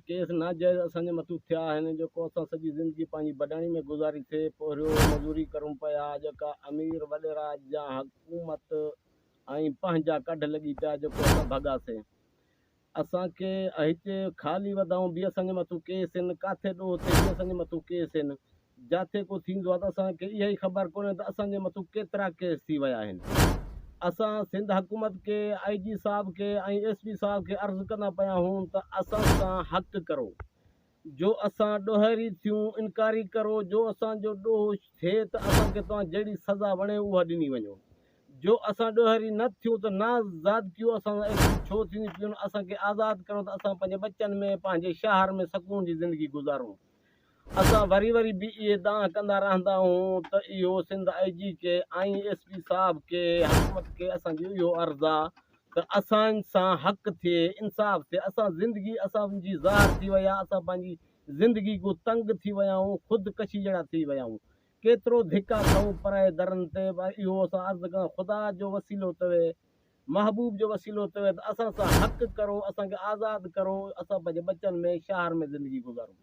Case ناجائز اسان جي مٿون ٿيا آهن جيڪو اسان سڄي زندگي پنهنجي بڊاڻي ۾ گذاري ٿي پورهيو مزوري ڪرون پيا جيڪا امير وڏيرا جا حڪومت ۽ پنهنجا ڪڍ لڳي پيا جيڪو اسان ڀڳاسين اسان کي هتي خالي وڌائون به اسان جي مٿون ڪيس هن ڪاٿي ڏوهه ٿئي به اسان جي مٿون ڪيس هن جاٿي ڪو ٿيندو آهي ته اسان کي اها ئي خبر ڪونهي ته اسان جي مٿون ڪيترا ڪيس ٿي ويا آهن. اسان سنڌ حڪومت کي، آء جي صاحب کي ۽ ايس پي صاحب کي عرض ڪندا پيا هون ته اسان سان حق ڪرو. جو اسان ڏوهاري ٿيون انڪاري ڪرو جو اسان جو ڏوهه ٿئي ته اسان کي توهان جهڙي سزا وڻي اها ڏني وڃو. جو اسان ڏوهاري نه ٿيون ته نازادگيون اسان سان ايتريون ڇو ٿينديون پيون اسان کي آزاد ڪرو ته اسان پنهنجي ٻچن ۾ پنهنجي شهر ۾ سڪون جي زندگي گذارون. اسان وري وري به اهي دانهن ڪندا رهندا آهيون ته اهو سنڌ آء جي کي ۽ ايس پي صاحب کي حڪومت کي اسان جو اهو عرض آ ته اسان سان حق ٿئي انصاف ٿئي اسان زندگي اسان جي زهر ٿي وئي آ اسان پنهنجي زندگي کان تنگ ٿي ويا آهيون خود ڪشي جهڙا ٿي ويا آهيون ڪيترو ڌڪا کائون پرائي درن تي اهو اسان عرض ڪندا خدا جو وسيلو توي محبوب جو وسيلو توي ته اسان سان حق ڪرو اسان کي آزاد ڪرو اسان پنهنجي ٻچن ۾ شهر ۾ زندگي گذارون.